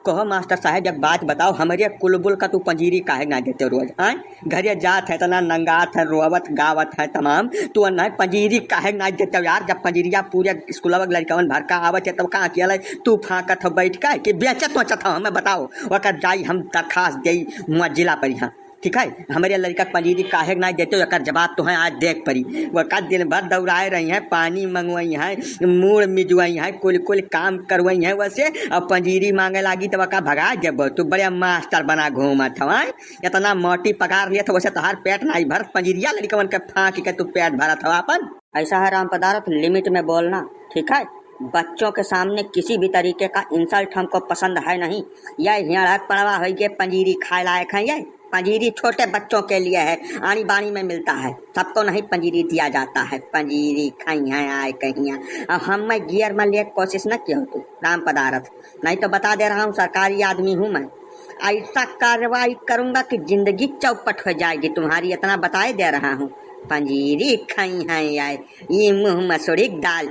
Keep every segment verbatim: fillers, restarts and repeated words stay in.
कहो मास्टर साहब, एक बात बताओ, हमरे कुलबुल का तू पंजीरी काहे ना देते रोज, आय? घरे जात है, इतना नंगात है, रोवत गावत है तमाम, तू नहीं पंजीरी काहे ना देते हो यार? जब पंजीरिया पूरे स्कूलवा के लड़कवन भर का आवत है, तब का अकेले तू फांकत हो बैठ के कि बेचत वचत हो? हमें बताओ, ओकर जाई हम दरखास्त देई हुआ जिला पर यहाँ, ठीक है? हमरे लड़का के पंजीरी काहे ना देते हो, एकर जवाब तो है आज देख पड़ी। वो का दिन भर दौड़ाए रही हैं, पानी मंगवाई हैं, मूड़ मिजवाई हैं, कुल कुल काम करवाई हैं वैसे, और पंजीरी मांगे लागी तो का भगा देबो? तू बड़े मास्टर बना घूमत हवा, इतना मोटी पगार लेत हो, वैसे तोहार पेट नहीं भर, पंजीरिया लड़कवन के फांक के तू पेट भरत हो अपन। ऐसा है राम पदारथ, लिमिट में बोलना, ठीक है? बच्चों के सामने किसी भी तरीके का इंसल्ट हमको पसंद है नहीं। यह हियाड़क पड़वा है, ये पंजीरी खाए लायक है, ये पंजीरी छोटे बच्चों के लिए है, आनी बानी में मिलता है, सबको नहीं पंजीरी दिया जाता है। पंजीरी खाई हैं आए कहिया। अब हम मैं गियर में लिए कोशिश न कियो तू राम पदारथ, नहीं तो बता दे रहा हूँ, सरकारी आदमी हूँ मैं, ऐसा कार्रवाई करूंगा कि जिंदगी चौपट हो जाएगी तुम्हारी, इतना बताए दे रहा हूँ। पंजीरी खाई हैं आए, ये मुंह मसूरी के दाल,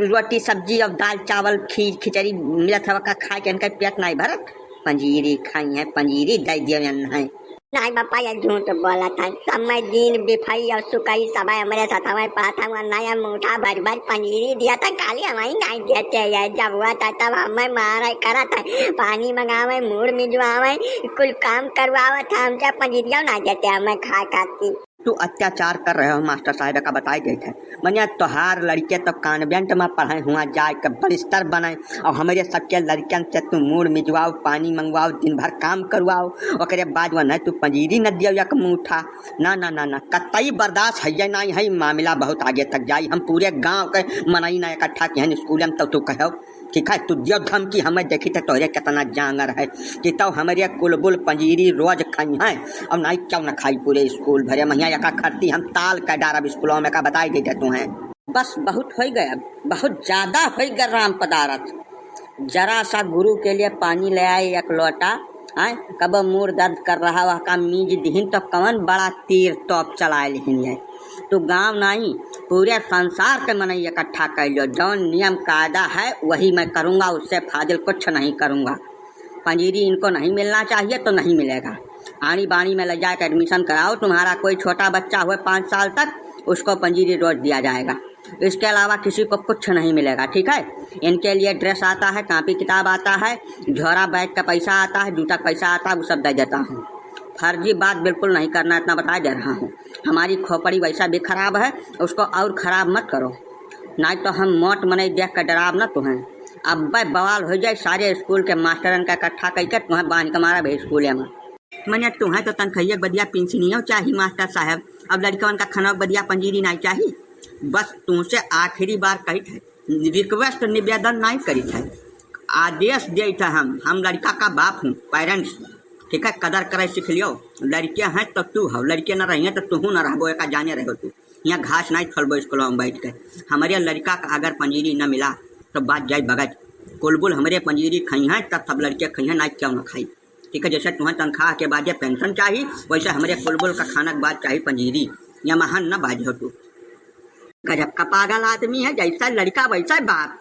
रोटी सब्जी और दाल चावल खीर खिचड़ी मिलत हवा का, खाए के इनका पेट नहीं भरत। पंजीरी खाई हैं, पंजीरी दे दियो या नहीं। नहीं बापा, ये झूठ बोलत है। समय दिन बिफई और सुकई सबे हमरे साथ हमें पात है, वरना ये मुठा भर भर पंजीरी दिया था, खाली हमें नहीं देते ये। जब हुआ था तब हमें मारा करत है, पानी मंगावे, मूड़ मिजवावे, कुल काम करवावत है हमसे, पंजीरिया ना देते हमें खाए खाती। तू अत्याचार कर रहे हो मास्टर साहब, का बताई देत है। मनिया तोहार लड़के तो कॉन्वेंट में पढ़े हुआ, जाए के बैरिस्टर बने, और हमरे सबके लड़कन से तू मूड़ मिजवाओ, पानी मंगवाओ, दिन भर काम करवाओ, ओकरे बाद वो नहीं तू पंजीरी न दियो एक मुठा। ना, ना, ना, ना, कतई बर्दाश्त है ये नहीं है, मामला बहुत आगे तक जाई। हम पूरे गांव के मनई ना इकट्ठा किहन स्कूल में, तो तू कहो, ठीक है, तू दियो धमकी हमें, देखी तो तोहरे कितना जांगर है कि तो हमरे कुलबुल पंजीरी रोज खाई हैं, और नहीं क्यों न खाई पूरे स्कूल भरे महिया, एका खरती हम ताल के डारब स्कूलों में, का बताई देते तू हैं। बस बहुत हो गया, बहुत ज्यादा हो गया राम पदारथ। जरा सा गुरु के लिए पानी ले आए एक लोटा, हैं, कब मूड़ दर्द कर रहा वह का मीज दिहिन तो कौन बड़ा तीर तोप चलाए लिहिन है। तू गांव नहीं, पूरे संसार के मनई इकट्ठा कर लो, जौन नियम कायदा है वही मैं करूंगा, उससे फाजिल कुछ नहीं करूंगा। पंजीरी इनको नहीं मिलना चाहिए तो नहीं मिलेगा। आनी बानी में ले जाकर एडमिशन कराओ, तुम्हारा कोई छोटा बच्चा हुए पाँच साल तक, उसको पंजीरी रोज दिया जाएगा। इसके अलावा किसी को कुछ नहीं मिलेगा, ठीक है? इनके लिए ड्रेस आता है, कॉपी किताब आता है, झोरा बैग का पैसा आता है, जूता का पैसा आता है, वो सब दे देता हूँ। फर्जी बात बिल्कुल नहीं करना, इतना बता दे रहा हूँ। हमारी खोपड़ी वैसा भी खराब है, उसको और खराब मत करो, नहीं तो हम मोट मनई देख कर डराब ना तुम्हें। अब बवाल हो जाए, सारे स्कूल के मास्टरन का इकट्ठा करके तुम्हें बांध के मारा भाई स्कूल में। मने तुम्हें तो तनखैया के बदिया पेंशनियो चाही मास्टर साहब, अब लड़कवन का खाना के बदिया पंजीरी नहीं चाही। बस तुमसे आखिरी बार कहित है, रिक्वेस्ट निवेदन नहीं करित है, आदेश देत है हम, हम लड़का का बाप हूँ, पेरेंट्स, ठीक है, कदर करे सीख लियो। लड़के हैं तो तू हो, लड़के न रहिए तो तू न रहबो, एका जाने रहो तू। यहाँ घास नहीं छोलबो स्कूलों में बैठ के। हमारे लड़का का अगर पंजीरी न मिला तो बात जाई बगत। कुलबुल हमरे पंजीरी खाई हैं तब सब लड़के खाई हैं, ना क्यों ना खाई। ठीक है, जैसे तुम्हें तनख्वाह के बाद ये पेंशन चाही, वैसे हमरे कुलबुल का खाना के बाद चाही पंजीरी। या महान न बाज हो तू। गजब का पागल आदमी है, जैसा लड़का वैसा बाप।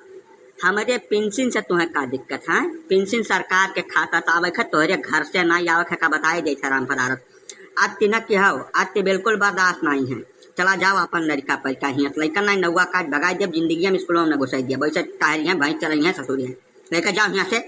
हमरे पेंशन से तुम्हें का दिक्कत है? पेंशन सरकार के खाता से आवे है, तोहरे घर से ना आवे है, का बताए जैसा राम पदारथ। अति न किहो, अति बिल्कुल बर्दाश्त नहीं है। चला जाओ अपन लड़का पर का हियाँ से लड़का नहीं नौवा काट भगाई देब, जिंदगी में स्कूलों में न घुसाई दिया। वैसे ताहरी हैं, भाई चल रही हैं, ससुरी हैं, लेकर जाओ यहाँ से।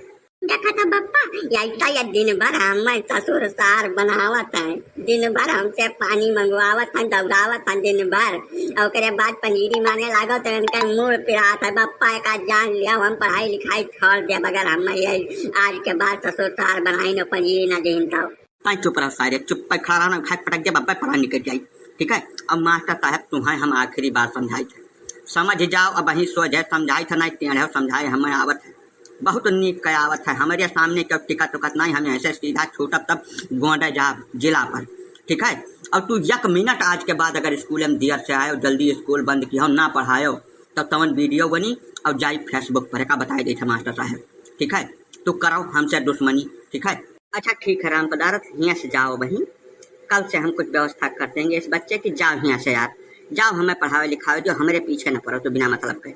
देखा था बप्पा, ऐसा ये दिन भर हमें ससुर सार बनावत है, दिन भर हमसे पानी मंगवावत है, दौड़ावत है दिन भर, और ओकरे बाद पंजीरी मांगे लागो तो इनका मूड़ पिरात है। बप्पा एक आज जान लिया, हम पढ़ाई लिखाई छोड़ देब अगर हम ये आज के बाद ससुर सार बनाई न पंजीरी न दीन तो। ताई चुप रह सारे, चुप पे खड़ा रहना, खाए पटक दे बप्पा पढ़ा निकल जाई। ठीक है, अब मास्टर साहब तुम्हें हम आखिरी बार समझाई थे, समझ जाओ, अब वहीं सोझ है, समझाई थे नहीं टेढ़ है, समझाए हमें आवत है। बहुत नीक के आवत है, हमरे सामने क्यों टिकत उकत नहीं, हम ऐसे सीधा छूटब तब गोंडे जाब जिला पर, ठीक है? और तू एक मिनट आज के बाद अगर स्कूल में देर से आयो, जल्दी स्कूल बंद कियो, ना पढ़ायो, तब तवन वीडियो बनी और जाई Facebook पर, का बताए देते मास्टर साहब, ठीक है? तू करो हमसे दुश्मनी, ठीक है? अच्छा ठीक है राम पदारथ, हियाँ से जाओ बहिन, कल से हम कुछ व्यवस्था कर देंगे इस बच्चे की। जाओ हियाँ से यार, जाओ हमें पढ़ावे लिखावे, जो हमरे पीछे न पड़ो तो बिना मतलब के।